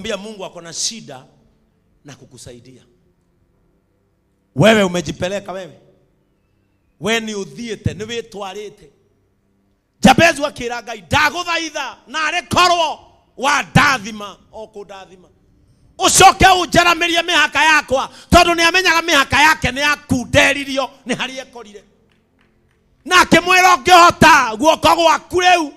Ambia Mungu ako na shida na kukusaidia. Wewe umejipeleka wewe. We nĩ ũthiĩte, nĩ wĩtwarĩte. Jabezu akĩra Ngai, ndagũthaitha narĩ korwo wandathima o kũndathima. Ũcoke ũnjaramĩrie mĩhaka yakwa, tondũ nĩ amenyaga mĩhaka yake nĩ yakunderirio nĩ harĩa ekorire. Na akĩmwĩra ũngĩhota guoko gwaku rĩu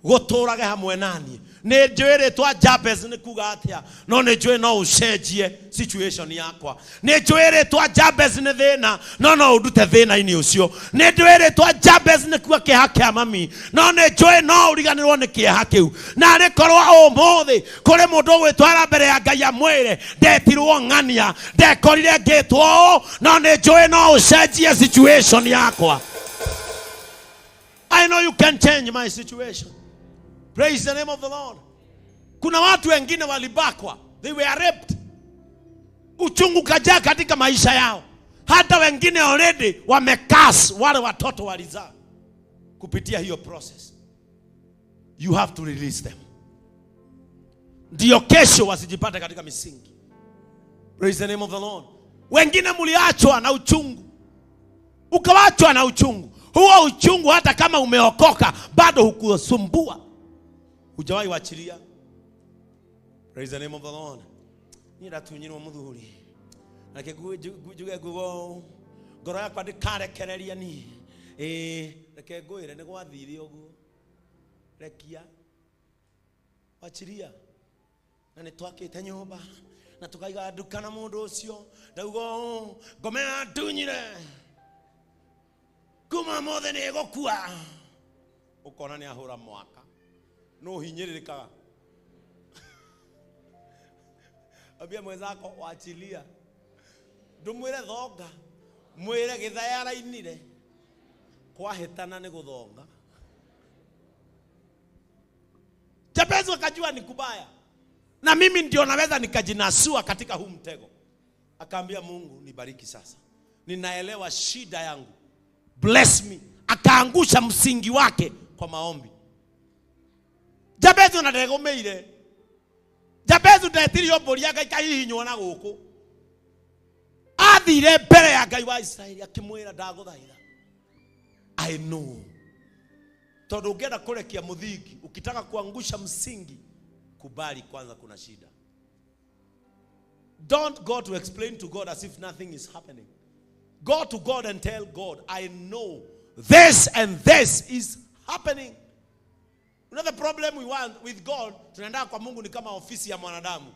gũtũrage hamwe naniĩ. Nĩ njũĩ rĩtwa Jabez nĩ kuga atĩa, no nĩ njũĩ no ũcenjie situation yakwa. Nĩ njũĩ rĩtwa Jabez nĩ thĩna, no no ũndute thĩna-inĩ ũcio. Nĩ njũĩ rĩtwa Jabez nĩ kuga kĩeha kĩa mami, no nĩ njũĩ no ũriganĩrwo nĩ kĩeha kĩu. Na arĩ korwo ũmũthĩ kũrĩ mũndũ ũgwĩtwara mbere ya Ngai amwĩre ndetirwo ng'ania, ndekorire ngĩtwo ũũ, no nĩ njũĩ no ũcenjie situation yakwa. I know you can change my situation. Praise the name of the Lord. Kuna watu wengine walibakwa, they were raped. Uchungu kajaa katika maisha yao. Hata wengine already wamekas wale watoto walizaa kupitia hiyo process. You have to release them, ndio kesho wasijipate katika misingi. Praise the name of the Lord. Wengine mliachwa na uchungu, ukawachwa na uchungu. Huo uchungu hata kama umeokoka bado hukusumbua, hujawahi wachilia. Praise the name of the Lord. Niĩ ndatunyirwo mũthuri, reke njuge nguo ngoro yakwa ndĩkarekereria niĩ. Ĩĩ, reke ngwĩre nĩ gwathire ũguo. Rekia, wachiria. Na nĩ twakĩte nyũmba na tũkaiga nduka na mũndũ ũcio, ndauga ũũ, ngoma yandunyire kuma mothe nĩ ĩgũkua. Ũkona nĩ ahũra mwaka, no hinyĩrĩrĩkaga. Ambia mwenzako wachilia, ndũmwĩre thonga, mwĩre gĩtha arainire, kwahĩtana nĩ gũthonga. Jabez akajua ni kubaya, na mimi ndio naweza nikajinasua katika huu mtego. Akaambia Mungu, nibariki sasa, ninaelewa shida yangu, bless me. Akaangusha msingi wake kwa maombi. Jabez ona ndegũmĩire. Jabez ndetirio mbũri agaikahihinywo na gũkũ. Athire mbere ya Ngai wa Israeli akĩmwĩra, ndagũthaitha, I know. Tondũ ũngĩenda kũrekia mũthingi, ukitaka kuangusha msingi, kubali kwanza kuna shida. Don't go to explain to God as if nothing is happening. Go to God and tell God, I know this and this is happening. You know the problem we want with God, tunaenda kwa Mungu ni kama ofisi ya mwanadamu.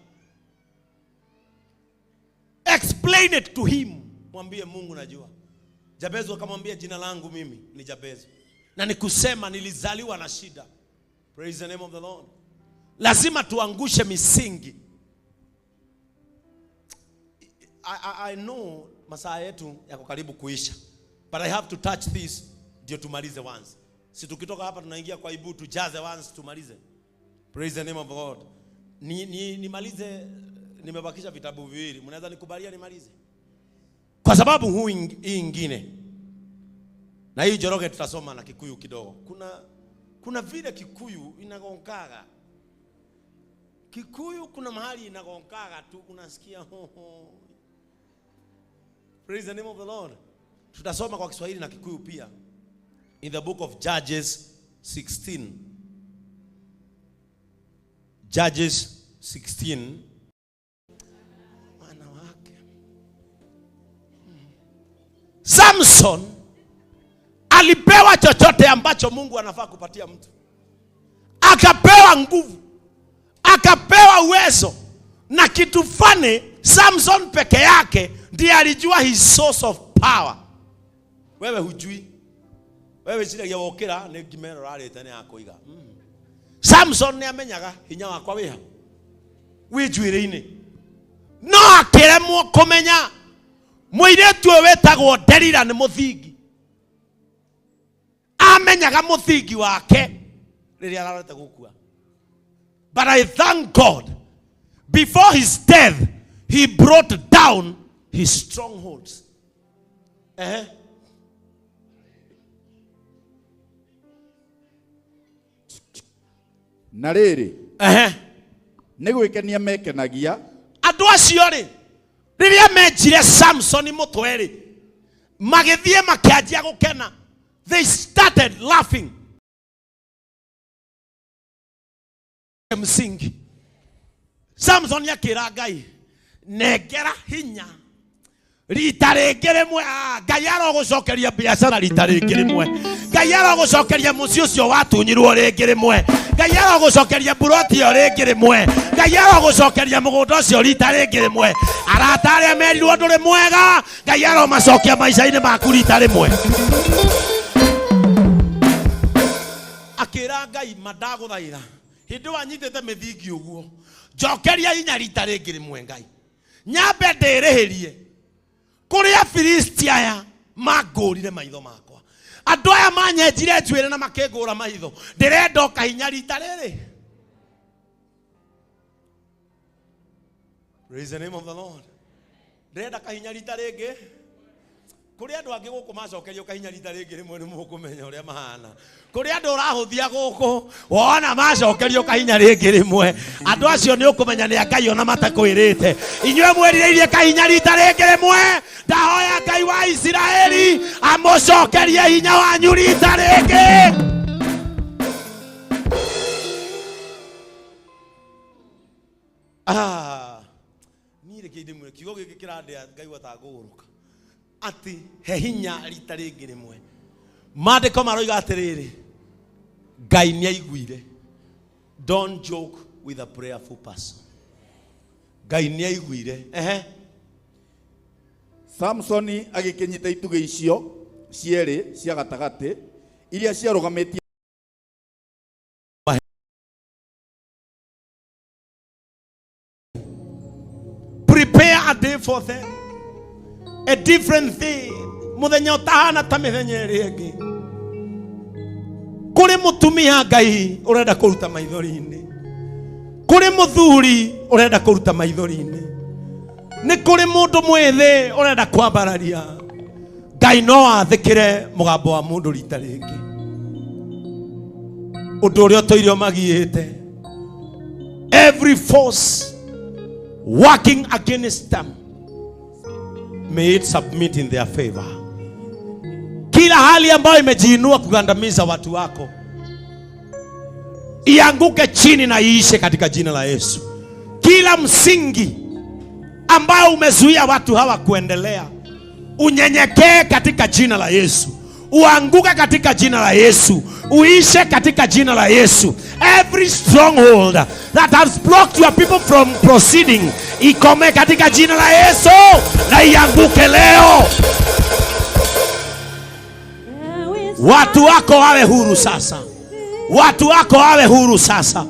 Explain it to him. Mwambie Mungu najua. Jabezu akamwambia jina langu mimi ni Jabezu. Na ni kusema nilizaliwa na shida. Praise the name of the Lord. Lazima tuangushe misingi. I know masaa yetu yako karibu kuisha. But I have to touch this ndio tumalize once. Si tukitoka hapa tunaingia kwa ibu tujaze once tumalize. Praise the name of God. Nimalize, nimebakisha vitabu viwili. Mnaweza nikubalia nimalize? Kwa sababu huu hii ingine na hii Njoroge tutasoma na Kikuyu kidogo. Kuna vile Kikuyu inagongaga. Kikuyu kuna mahali inagongaga tu unasikia ho ho. Praise the name of the Lord. Tutasoma kwa Kiswahili na Kikuyu pia. In the book of Judges 16. Judges 16. Wanawake. Samson alipewa chochote ambacho Mungu anafaa kupatia mtu. Akapewa nguvu, akapewa uwezo. Na kitu funny, Samson peke yake ndiye alijua his source of power. Wewe hujui. Wewe ciragia wokira nĩ ngima ĩno ũrarĩte nĩ ya kũiga. Samson nĩ amenyaga hinya wakwa wĩ ha? Wĩ njuĩrĩ-inĩ. No akĩremwo kũmenya mũirĩtu ũyũ wĩtagwo Delila nĩ mũthingi. Amenyaga mũthingi wake rĩrĩa ararorete gũkua. But I thank God, before his death, he brought down his strongholds. Na rĩrĩ, Nĩ gwĩkenia mekenagia. Andũ acio rĩ, rĩrĩa menjire Samsoni mũtwe rĩ, magĩthiĩ makĩanjia gũkena. They started laughing. Msingi Samson akĩra Ngai, nengera hinya rita rĩngĩ rĩmwe. Ah, Ngai arogũcokeria biacara rita rĩngĩ rĩmwe. Ngai arogũcokeria mũciĩ ũcio watunyirwo rĩngĩ rĩmwe. Ngai arogũcokeria mburoti ĩyo rĩngĩ rĩmwe. Ngai arogũcokeria mũgũnda ũcio rita rĩngĩ rĩmwe. Arata arĩa merirwo ndũrĩ mwega, Ngai aromacokia maica-inĩ maku rita rĩmwe. Akĩra Ngai, ma ndagũthaitha, hĩndĩ ĩyo anyitĩte mĩthingi ũguo, njokeria hinya rita rĩngĩ rĩmwe. Ngai, nyambe ndĩrĩhĩrie kũrĩ Afilisti aya mangũrire maitho makwa, andũ aya manyenjire njuĩrĩ na makĩngũra maitho, ndĩrenda o kahinya rita rĩrĩ. Praise the name of the Lord. Ndĩrenda kahinya rita rĩngĩ. Kũrĩ andũ angĩ gũkũ macokerio kahinya rita rĩngĩ rĩmwe, nĩ mũkũmenya ũrĩa mahana. Kũrĩ andũ ũrahũthia gũkũ, wona macokerio kahinya rĩngĩ rĩmwe, andũ acio nĩ ũkũmenya nĩ a Ngai ona matakwĩrĩte. Inyuĩ mwĩrirĩirie kahinya rita rĩngĩ rĩmwe, ndahoya Ngai wa Isiraeli amũcokerie hinya wanyu rita rĩngĩ. Ah, niĩ reke ndĩmwĩre kiugo gĩkĩ kĩrandĩa ngaigua ta ngũgũrũka, atĩ he hinya rita rĩngĩ rĩmwe. Maandĩko maroiga atĩrĩrĩ, Ngai nĩ aiguire. Don't joke with a prayerful person. Ngai nĩ aiguire. Ehe. Samsoni agĩkĩnyita itugĩ icio cierĩ cia gatagatĩ iria ciarũgamĩtie Prepare a day for them, a different thing, muthenya ũtahana ta mĩthenya ĩrĩa ĩngĩ. Kũrĩ mũtumia Ngai ũrenda kũruta maithori-inĩ, kũrĩ mũthuri ũrenda kũruta maithori-inĩ, nĩ kũrĩ mũndũ mwĩthĩ ũrenda kwambararia. Ngai no athĩkĩre mũgambo wa mũndũ rita rĩngĩ. Ũndũ ũrĩa ũtũire ũmagiĩte, every force working against them, may it submit in their favor. Kila hali ambayo imejiinua kugandamiza watu wako ianguke chini na iishe katika jina la Yesu. Kila msingi ambao umezuia watu hawa kuendelea unyenyekee katika jina la Yesu, uanguke katika jina la Yesu, uishe katika jina la Yesu. Every stronghold that has blocked your people from proceeding ikome katika jina la Yesu na ianguke leo. Watu wako wawe huru sasa, watu wako wawe huru sasa.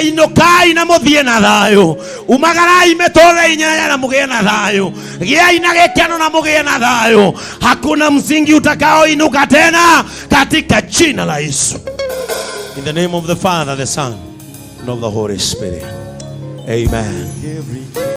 Inukai na muthie na thayo, umagarai mitũrĩre inyanya na mugie na thayo, gĩai na gĩkeno na mugie na thayo. Hakuna msingi utakaoinuka tena katika jina la Yesu. In the name of the Father, the Son, and of the Holy Spirit. Amen.